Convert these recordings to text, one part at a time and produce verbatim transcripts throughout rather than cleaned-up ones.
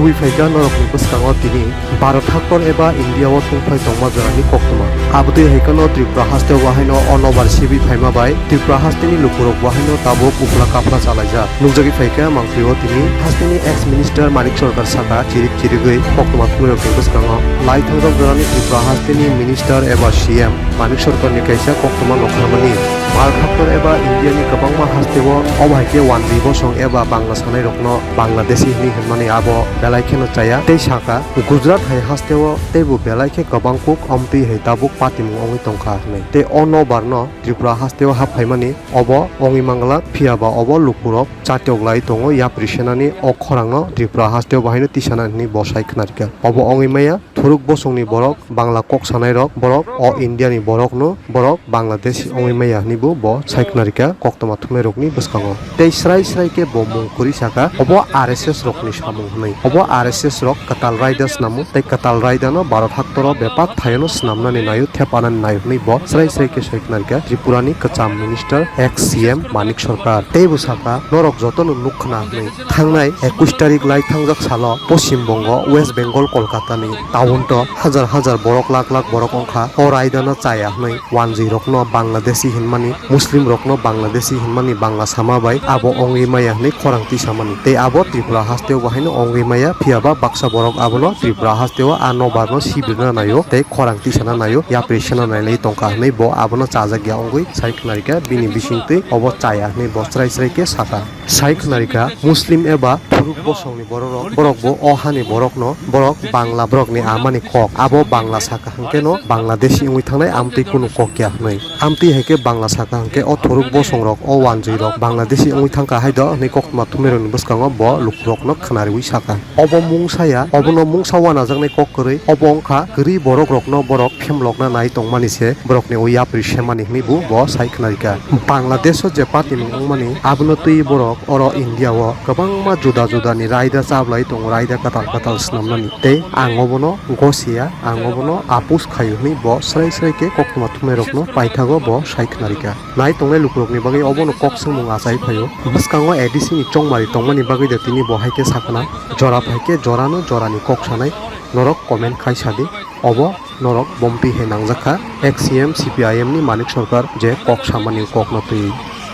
Tubui phaikha norokni bwskango tini Bharat haktor eba India o tungphai tongma jorani koktwma. Abotwi haikheno Tripura hasteo bahaino o nobar sibwi phaima bai Tripura hasteni lukurok bahaino tabuk upla kapla chalaijak. Nukjagwi phaikha mangpli o tini hasteni ex minister Manik Sarkar saka chirik chirigwi koktwma thumnairokni bwskango lai thangjak jorani Tripura hasteni minister eba C M Manik Sarkarni kaisa koktwma nokharmani. Bharat haktor eba India ni kwbangma hasteo obo hai khe wanjwi bosong eba Bangla sanairokno Bangladeshi hwnwi hwnmani abo belai kheno chaya tei saka Gujarat hai hasteo teibo belai khe kwbang kuk omtwi hai tabuk patimung wngwi tongkha hwnwi. Tei o nobarno Tripura hasteo hap phaimani obo wngwi manglak, phiyaba obo lukurok chatiyoklai tongo yapri senani o khorangno Tripura hasteo bahaino tisana hwnwi bo sai khwnarikha. Obo wngwi maya thuruk bosongni borok, Bangla kok sanairok borok, o India ni borokno borok Bangladesh wngwi maya hwnwi bo, bo sai khwnarikha koktwma thumnairokni bwskango. Tei srai srai khe bo mung kwrwi saka, obo R S S rokni samung hwnwi. Obo R S S rok kwtal raida snamo tei kwtal raidano Bharat haktoro bebak thaiono snamnani naio, thepanani naio hwnwi bo srai srai khe sai khwnarikha Tripurani kwcham minister ex C M Manik Sarkar. Teibo saka, norok jotono nuk khna hwnwi. Thangnai ekush tarik lai thangjak salo Poschim Bongo, West Bengal, Kolkata ni town to hajar hajar borok, lakh lakh borok wngkha. O raidano chaya hwnwi wanjwi rokno Bangladeshi hinmani, Muslim rokno Bangladeshi hinmani, Bangla sama bai abo wngwi maya hwnwi khorang tisamani. Tei abo Tripura hasteo bo haino wngwi maya, phiyaba baksa borok abono Tripura hasteo a nobarno sibirna naio tei khorang tisana naio, yapri sena nailai tongkha hwnwi bo abono chajak ya wngwi sai khwnarikha. Bini bisingtwi obo chaya hwnwi bo srai srai khe sakha. Sai khwnarikha, Muslim eba thuruk bosongni bororok, borokbo o hani borokno, borok Bangla borokni amani kok. Abo Bangla saka hwnkhe no Bangladeshi wngwi thangnai, amtwi kunu kok ya hwnwi. Amtwi hai khe Bangla saka hwnkhe o thuruk bosongrok, o wanjwirok Bangladeshi wngwi thangkha hai do hwnwi koktwma thumnairokni bwskango bo lukurokno khwnariwi sakha. Obo mungsa ya, obono mungsa wanajaknai kok kwrwi, obo wngkha kwrwi borokrokno borok phemlokna nai tongmani se borokni o yapri semani hwnwi bo, bo sai khwnarikha. Bangladesh o je patimung wngmani, abono twi borok oro India o kwbangma juda juda ni raida chablai tongo, raida kwtal kwtal swnamnani. Tei ang obono gosiya, ang obono apus khaio hwnwi bo srai srai khe koktwma thumnairokno paithago bo sai khwnarikha. Nai tongnai lukurokni bagwi obono kok swngmung achai phaio. Bwskango A D C ni chongmari tongmani bagwi de tini bo hai khe sakna, jora phai khe jorano jorani kok sanai, norok comment khai sadi. Obo norok bomtwi hai nangjakha, ex C M C P I M ni Manik Sarkar je kok samani kokno twi.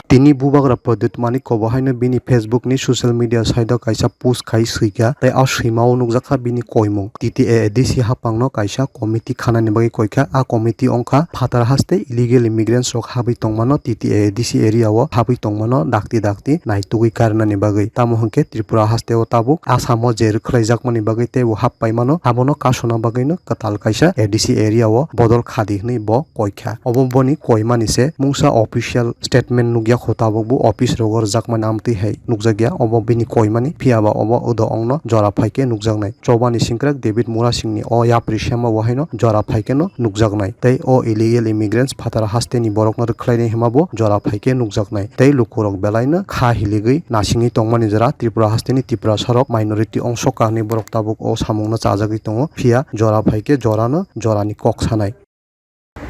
Tini bubagra Pradyut Manik kobo haino bini Facebook ni social media site o kaisa post khai swikha, tei o swimao nukjakha bini koimung. T T A A D C haphangno kaisa committee khanani bagwi koikha, a committee wngkha phatar haste illegal immigrants rok habwi tongmano, T T A A D C area o habwi tongmano dakti dakti naitugwi karnani bagwi. Tamo hwnkhe Tripura haste o tabuk Assam o je rwkhlaijakmani bagwi teibo hap paimano, abono kasona bagwino kwtal kaisa A D C area o bodol khadi hwnwi bo koikha. Obo boni koimani se mungsa official statement nukya kho, tabuk bo office rogo rwjakmani amtwi hai nukjakya. Obo bini koimani, phiyaba obo udo ongno jora phaikhe nukjaknai. Chobani singkrak David Murasingni o yapri sema bo haino jora phaikhe no nukjaknai. Tei o illegal immigrants phatar hasteni borokno rwkhlainai hwnma bo jora phaikhe nukjaknai. Tei lukurok belaino kha hiligwi nasingwi tongmani jora Tripura hasteni Tiprasarok minority ongsoka hwnwi borok tabuk o samungno chajagwi tongo, phiya jora phaikhe jorano jorani kok sanai.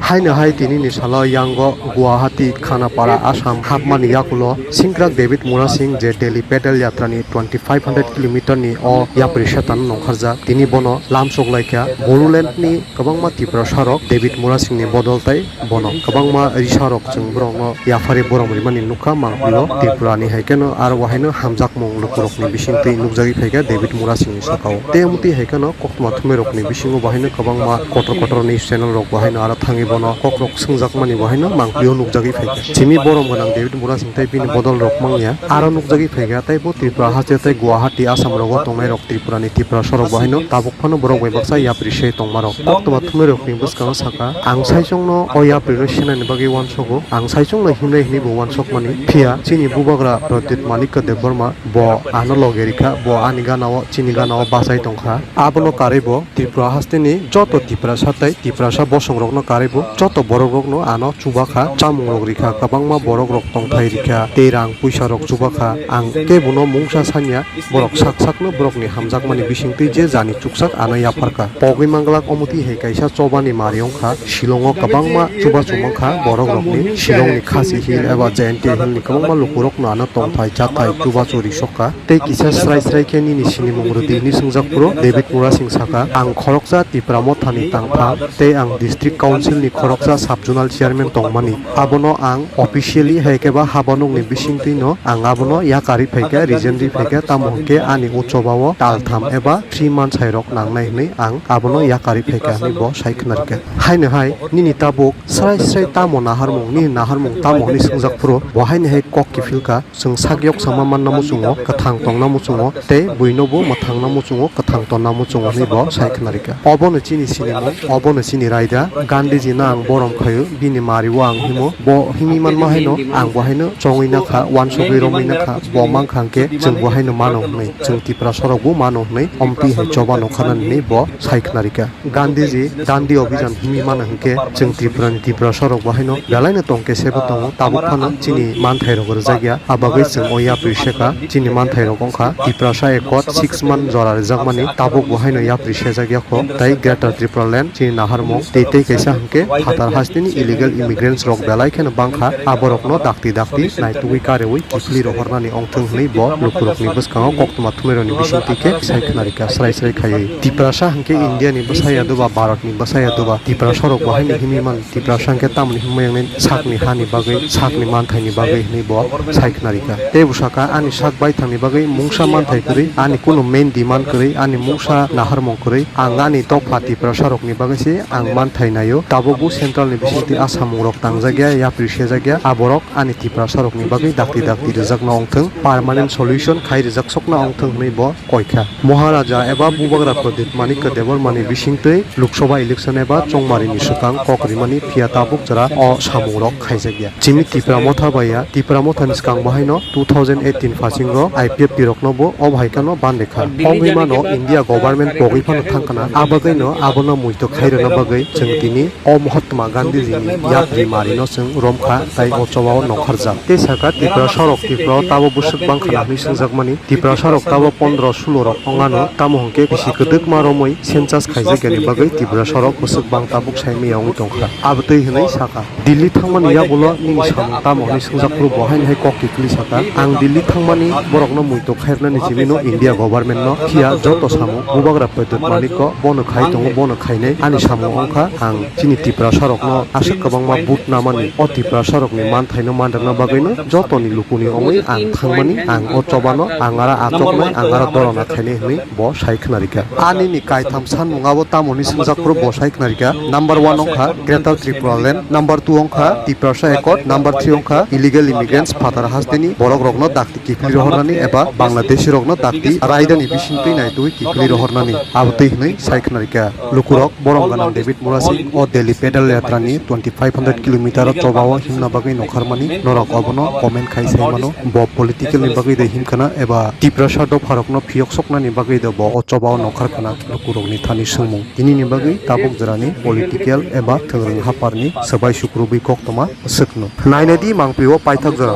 Haino hai tinini salo yango Guwahati, Khanapara, Assam hapmani yakulo singkrak David Murasing je Delhi Pedal Yatrani twenty five hundred kilometer ni o yapri setano nongkharjak. Tini bono lamsok laikha Bodoland ni kwbangma Tiprasarok David Murasingni bodol tai bono kwbangma risarok chwng borokno yaphari borom rimani nukha. Mangpilio Tripurani hai kheno aro bo haino hamjakmung lukurokni bisingtwi nukjagwi phaikha David Murasingni sakao. Tei amtwi hai kheno koktwma thumnairokni bisingo bo haino kwbangma kotor kotor news channel rok bo haino aro thangwi bono kokrok swngjakmani bo haino mangpilio nukjagwi phaikha. Simi borom gwnang David Murasing tei bini bodol rok mangya aro nukjagwi phaikha, tei bo Tripura haste tei Guwahati, Assam rogo tongnairok Tripurani Tiprasarok bo haino tabuk phano borok bai baksa yapri se tongmarok. Koktwma thumnairokni bwskango sakha, ang saichungno o yaprino senani bagwi uansogo, ang saichungno himnai hinwi bo uansokmani. Phiya chini bubagra Pradyut Manikya Debbarma bo ano loge rikha, bo ani ganao, chini ganao bachai tongkha. Abono karwi bo Tripura hasteni joto Tiprasa tei Tiprasa bosongrokno karwi bo Joto borokrokno ano chubakha, chamungrok rikha, kwbangma borokrok tongthai rikha, tei rang puisarok chubakha. Ang kebono mungsa sanya, borok sak sakno borokni hamjakmani bisingtwi je jani chuksak ano yapharkha. Pogwi manglak omotwi hai kaisa chobani mari wngkha, Shillongo kwbangma chubachu mankha borokrokni, Shillongni Khasi Hill eba Jaintia Hillni kwbangma lukurokno ano tongthai chathai chubachu risokha. Tei kisa srai srai khe nini sinimung rwdi hwnwi swngjak phuru David Murasing sakha, "Ang khoroksa Tipra Mothani tangphang tei ang District Councilni khoroksa Sub-Zonal Chairman tongmani. Abono ang officially hai khe ba habanokni bisingtwino ang abono yakarwi phaikha, resign rwi phaikha, tamo hwnkhe ani o chobao taltham eba three months hai rok nangnai hwnwi ang abono yakarwi phaikha," hwnwi bo sai khwnarikha. Haino hai nini tabuk srai srai tamo naharmung, nini naharmung tamo hwnwi swngjak phuru bo haino hai kok kiphilkha. Chwng sak yok sama manna muchungo, kwthang tongna muchungo, tei buino bo mwthangna muchungo, kwthang tonna muchungo hwnwi bo sai khwnarikha. Obono chini sinimung, obono chini raida. Gandhiji no ang borom khaio, bini mario ang himo. Bo himwi manma haino ang bo haino chongwi nakha, wansugwi romwi nakha, bo mankha hwnkhe chwng bo haino mano hwnwi, chwng Tiprasa rok bo mano hwnwi, omtwi hai choba nokharnani hwnwi bo sai khwnarikha. Gandhiji Dandi Obhijan himwi mano hwnkhe chwng Tripurani Tiprasa rok bo haino belaino tongkhe sebo tongo, tabuk phano chini manthairok rwjakya, a bagwi chwng o yapri sekha. Chini manthairok wngkha Tiprasa Accord six month jora rwjakmani, tabuk bo haino yapri sejakya kho, tei Greater Tripura Land chini naharmung tei tei kaisa hwnkhe phatar hasteni illegal immigrants rok belai kheno bangkha, aborokno dakti dakti naitugwi karewi kiphilwi rohornani ongthwng hwnwi bo lukurokni bwskango koktwma thumairokni bisingtwi khe sai khwnarikha srai srai khaiwi. Tiprasa hwnkhe India ni bwsai ya doba, Bharat ni bwsai ya doba, Tiprasa rok bo haino himwi man, Tiprasa hwnkhe tamoni himwi yang nai sakni hani bagwi, sakni manthaini bagwi hwnwi bo sai khwnarikha. Tei bo sakha, ani sak baithangni bagwi mungsa manthai kwrwi, ani kunu main demand kwrwi, ani mungsa naharmung kwrwi, ang ani dopha Tiprasa rokni bagwi se ang manthai naio. Tabukbo central ni bisingtwi a samung rok tangjakya, yapri sejakya, aborok ani Tiprasa rokni bagwi dakti dakti rwjakna ongthwng, permanent solution khai rwjaksokna ongthwng hwnwi bo koikha. Maharaja eba Bubagra Pradyut Manikya Debbarmani bisingtwi Lok Sabha election eba chongmarini swkang kok rimani, phiya tabuk jora o samungrok khaijakya. Chini Tipra Motha bai ya, Tipra Mothani swkang bo haino two thousand eighteen phasingo I P F T rokno bo o bahaikano bandekha. Wngwi mano India government pogwi phano thangkhana, a bagwino abono muitok khairwna bagwi chwng tini o Mahatma Gandhiji ni yapri mari no chwng romkha tai o chobao nongkharjak. Tei sakha Tiprasa rok Tripura o tabo bwswk bangkha na hwnwi swngjakmani. Tiprasa rok tabo pondro sulo rok ongano, tamo hwnkhe bisi kwdwkma romwi census khaijakya ni bagwi Tiprasa rok bwswk bang tabuk saimaya wngwi tongkha. Abotwi hwnwi sakha. Delhi thangmani yagulo nini samung tamo hwnwi swngjak phuru bo haino hai kok kiphilwi sakha, "Ang Delhi thangmani borokno muitok khairwnani simi no India government no, phiya joto samung Bubagra Pradyut Manikya bono khai tongo, bono khainai, ani samung wngkha ang chini Tiprasa rokno aswk kwbangma vote namani, o Tiprasa rokni manthaino manjakna bagwino jotoni lukuni wngwi ang thangmani, ang o chobano ang ara achoknai, ang ara dorona khainai," hwnwi bo sai khwnarikha. Ani ni kaitham sanmung abo tamo hwnwi swngjak phuru bo sai khwnarikha, number one wngkha Greater Tripura Land, number two wngkha Tiprasa Accord, number three wngkha illegal immigrants, phatar hasteni borok rokno dakti kiphilwi rohornani eba Bangladeshi rokno dakti raidani bisingtwi naitugwi kiphilwi rohornani, abotwi hwnwi sai khwnarikha. Lukurok borom ganang David Murasing o Delhi pedal yatra ni twenty five hundred kilometer o chobao himna bagwi nongkharmani, norok obono comment khai sai mano, bo political ni bagwi de himkhana eba Tiprasa dopharokno phiyok soknani bagwi de bo o chobao nongkharkhana, lukurokni thani swngmung. Tinini bagwi tabuk jorani political eba thwngrwng haparni swbai sukrubwi koktwma swkno. Nainai di mangpli o paithak jora.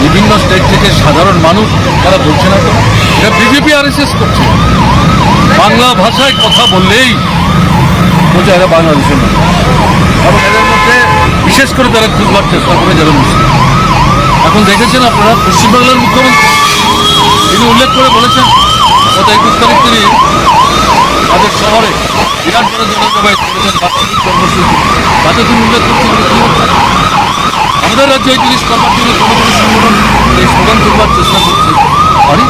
বিভিন্ন স্টেট থেকে সাধারণ মানুষ তারা বলছে না তো, এটা BJP RSS করছে। বাংলা ভাষায় কথা বললেই বলছে এরা বাংলাদেশের মানুষ। এবং এদের মধ্যে বিশেষ করে তারা খুঁজবার চেষ্টা করে যারা মুসলিম। এখন দেখেছেন আপনারা পশ্চিমবাংলার মুখ্যমন্ত্রী, তিনি উল্লেখ করে বলেছেন, গত একুশ তারিখ তিনি তাদের শহরে বিরাট বড় জনসভায় বলেছেন, বাৎসরিক কর্মসূচি। তাতে তিনি উল্লেখ করছেন যে কি হচ্ছে? আমাদের রাজ্যে এই জিনিস করবার জন্য কোনো কোনো সংগঠন এই স্লোগান তুলবার চেষ্টা করছে। আরে,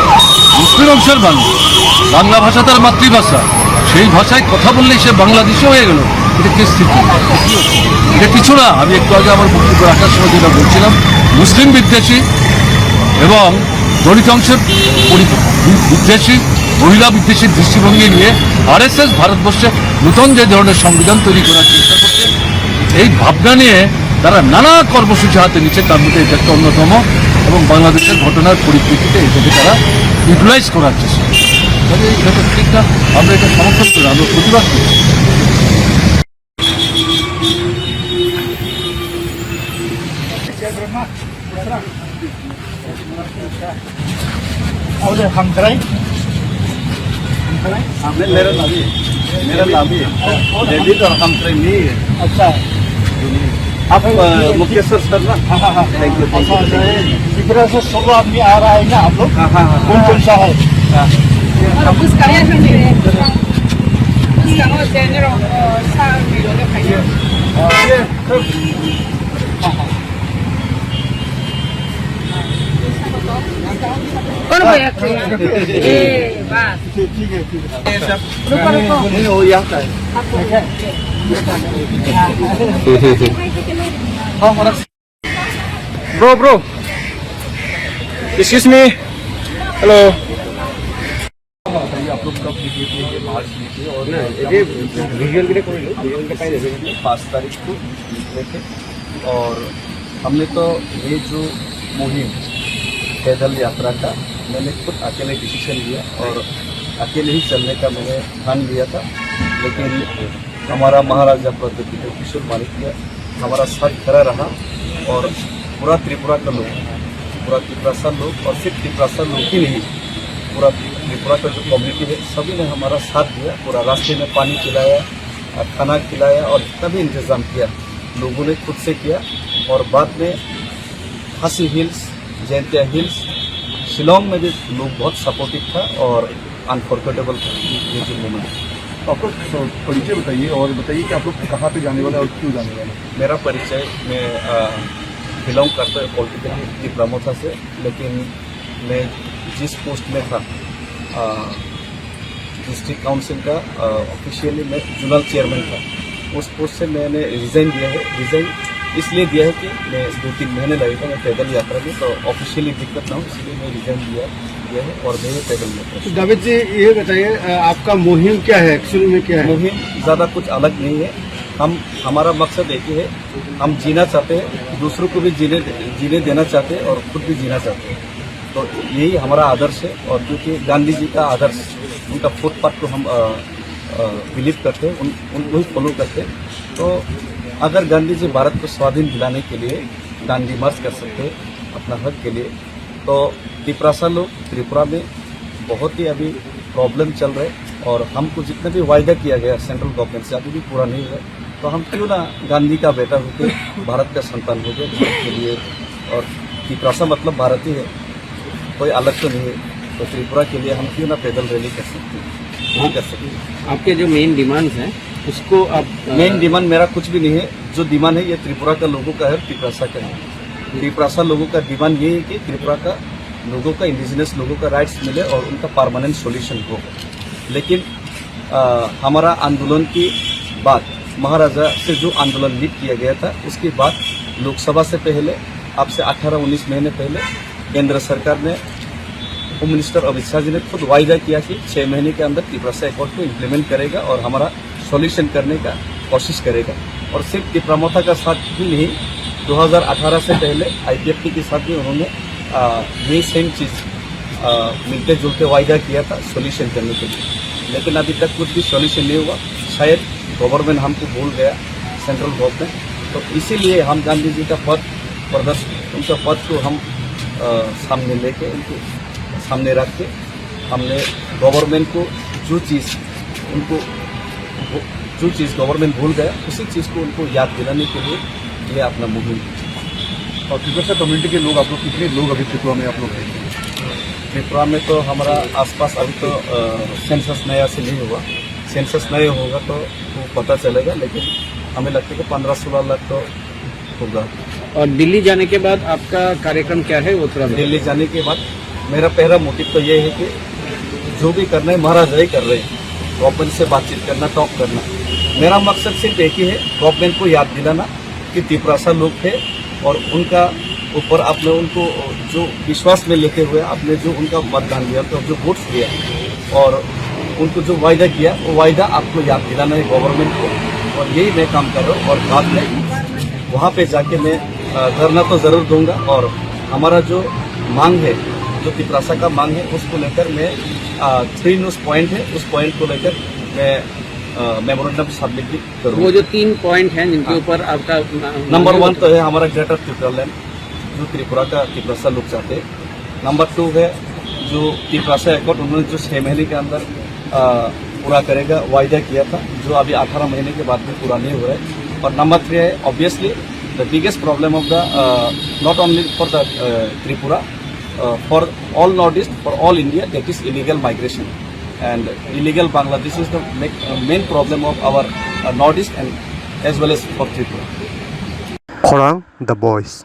মুসলিম অংশের মানুষ, বাংলা ভাষা তার মাতৃভাষা, সেই ভাষায় কথা বললেই সে বাংলাদেশি হয়ে গেল। এটা কি স্থিতি? এটা কিছু না। আমি একটু আগে আমার বক্তব্য রাখার সময় যেটা বলছিলাম, মুসলিম বিদ্বেষী এবং দলিত অংশের পরি-, বিদ্বেষী, মহিলা বিদ্বেষী দৃষ্টিভঙ্গি নিয়ে আরএসএস ভারতবর্ষে নতুন যে ধরনের সংবিধান তৈরি করার চেষ্টা করছে, এই ভাবনা নিয়ে তারা নানা কর্মসূচি হাতে নিচ্ছে, তার মধ্যে এটা একটা অন্যতম। এবং বাংলাদেশের ঘটনার পরিপ্রেক্ষিতে এটাকে তারা ইউটিলাইজ করার চেষ্টা করছে। কাজেই এটা তো ঠিক না, আমরা এটা সমর্থন করি, আমরা প্রতিবাদ করি। और हमकराई? हमकराई? नहीं, मेरा नाम ही, मेरा नाम ही। और, और डेविड और हमकराई नहीं है। अच्छा। आप, अ, मुकेश्वर सर ना? हाँ, हाँ, हाँ। Thank you, thank you, अच्छा, thank you। ये त्रिपुरा से सोलह आदमी आ रहा है ना आप लोग? हाँ, हाँ, हाँ। कौन कौन सा है? हाँ। कौन भैया? ए, बस। ठीक है, ठीक है। रुको, रुको। नहीं, वो यहाँ का है। Bro, bro. Excuse me. Hello. बताइए, आप लोग कब निकले थे, ये मार्च में थे और ना, ये विजुअल के लिए कोई नहीं, विजुअल के पहले। पाँच तारीख को निकले थे और हमने तो ये जो मुहिम पैदल यात्रा का मैंने खुद अकेले डिसीजन लिया और अकेले ही चलने का मैंने ठान लिया था, लेकिन हमारा महाराजा प्रद्योत किशोर माणिक्य हमारा साथ खड़ा रहा और पूरा त्रिपुरा का लोग, पूरा तिपरासा लोग और सिर्फ तिपरासा लोग ही नहीं, पूरा त्रिपुरा का जो कम्युनिटी है, सभी ने हमारा साथ दिया। पूरा रास्ते में पानी पिलाया, खाना खिलाया और जितना भी इंतजाम किया, लोगों ने खुद से किया। और बाद में खासी हिल्स, जैंतिया हिल्स, शिलोंग में भी लोग बहुत सपोर्टिव था और अनफॉरगेटेबल था ये जो मोमेंट। तो आपका स-, परिचय बताइए और बताइए कि आप लोग कहाँ पे जाने वाले हैं और क्यों जाने वाले हैं? मेरा परिचय, मैं, अ, बिलोंग करता हूँ पॉलिटिकली तिपरा मोथा से, लेकिन मैं जिस पोस्ट में था, अ, डिस्ट्रिक्ट काउंसिल का, अ, ऑफिशियली मैं जोनल चेयरमैन था। उस पोस्ट से मैंने रिजाइन दिया है। रिजाइन इसलिए दिया है कि मैं दो तीन महीने लगेगा मैं पैदल यात्रा में, तो ऑफिशियली दिक्कत ना हो, इसलिए मैं रिजाइन दिया, दिया है और मैं ये पैदल यात्रा तो दाविद जी, ये बताइए, अ, आपका मुहिम क्या है, एक्चुअल में क्या है? मुहिम ज़्यादा कुछ अलग नहीं है। हम, हमारा मकसद एक ही है, हम जीना चाहते हैं, दूसरों को भी जीने, जीने देना चाहते हैं और खुद भी जीना चाहते हैं। तो यही हमारा आदर्श है। और क्योंकि गांधी जी का आदर्श, उनका फुटपाथ को हम, अ, अ, बिलीव करते हैं, उन, उनको ही फॉलो करते हैं। तो अगर गांधी जी भारत को स्वाधीन दिलाने के लिए दांडी मार्च कर सकते हैं अपना हक के लिए, तो तिपरासा लोग त्रिपुरा में बहुत ही अभी प्रॉब्लम चल रहा है और हमको जितना भी वायदा किया गया सेंट्रल गवर्नमेंट से, अभी भी पूरा नहीं हुआ है। तो हम क्यों ना गांधी का बेटा होके, भारत का संतान होके भारत के लिए, और तिपरासा मतलब भारत ही है, कोई अलग तो नहीं है। तो त्रिपुरा के लिए हम क्यों ना पैदल रैली कर सकते हैं, नहीं कर सकते। आपके जो मेन डिमांड्स हैं, उसको आप, अ, मेन डिमांड मेरा कुछ भी नहीं है। जो डिमांड है, ये त्रिपुरा का लोगों का है, तिपरासा का है। तिपरासा लोगों का डिमांड ये है कि त्रिपुरा का लोगों का, इंडिजिनस लोगों का राइट्स मिले और उनका परमानेंट सॉल्यूशन हो। लेकिन, अ, हमारा आंदोलन के बाद, महाराजा से जो आंदोलन लीड किया गया था, उसके बाद लोकसभा से पहले, अब से अठारह उन्नीस महीने पहले, केंद्र सरकार ने, होम मिनिस्टर अमित शाह जी ने खुद वायदा किया कि छः महीने के अंदर तिपरासा एकॉर्ड को इम्प्लीमेंट करेगा और हमारा सॉल्यूशन करने का कोशिश करेगा। और सिर्फ तिपरा मोथा का साथ ही नहीं, दो हज़ार अठारह से पहले आईपीएफटी के साथ भी उन्होंने, आ, ये सेम चीज़, आ, मिलते जुलते वायदा किया था सॉल्यूशन करने के लिए, लेकिन अभी तक कुछ भी सॉल्यूशन नहीं हुआ। शायद गवर्नमेंट हमको भूल गया, सेंट्रल गवर्नमेंट। तो इसीलिए हम गांधी जी का पथ प्रदर्शन, उनका पथ को हम, आ, सामने लेके, उनको सामने रख के, हमने गवर्नमेंट को जो चीज़ उनको, जो चीज़ गवर्नमेंट भूल गया, उसी चीज़ को उनको याद दिलाने के लिए ये अपना मुहिम। और त्रिपुरा कम्युनिटी के लोग, आप लोग कितने लोग अभी त्रिपुरा में आप लोग हैं? त्रिपुरा में तो हमारा आसपास अभी तो, अ, सेंसस नया से नहीं हुआ, सेंसस नया होगा तो वो पता चलेगा, लेकिन हमें लगता है कि पन्द्रह सोलह लाख तो होगा। और दिल्ली जाने के बाद आपका कार्यक्रम क्या है उत्तराखंड? दिल्ली जाने के बाद मेरा पहला मोटिव तो ये है कि जो भी करना है महाराजा ही कर रहे हैं, गवर्नमेंट से बातचीत करना, टॉक करना। मेरा मकसद सिर्फ एक ही है, गवर्नमेंट को याद दिलाना कि तिपरासा लोग थे और उनका ऊपर आपने उनको जो विश्वास में लेते हुए आपने जो उनका मतदान दिया, तो जो वोट्स दिया और उनको जो वायदा किया, वो वायदा आपको याद दिलाना है गवर्नमेंट को। और यही मैं काम कर रहा हूँ। और बाद में वहाँ पे जाके मैं, अ, धरना तो ज़रूर दूंगा और हमारा जो मांग है, जो तिपरासा का मांग है, उसको लेकर मैं, अ, थ्री न्यूज़ पॉइंट है, उस पॉइंट को लेकर मैं, अ, मेमोरेंडम सबमिट भी करूंगा। वो जो तीन पॉइंट हैं जिनके हाँ। ऊपर आपका, अ, नंबर वन तो है हमारा ग्रेटर तिपरालैंड, जो त्रिपुरा का तिपरासा लोग चाहते हैं। नंबर टू है जो तिप्रासा एकॉर्ड उन्होंने जो छह महीने के अंदर पूरा करेगा, वायदा किया था, जो अभी अठारह महीने के बाद भी पूरा नहीं हो रहा है। और नंबर थ्री है, obviously the biggest problem of the, not only for the Tripura, for all north east, for all India, that is illegal migration. And illegal Bangladesh is the main problem of our north east and as well as for Tripura. Khorang the voice.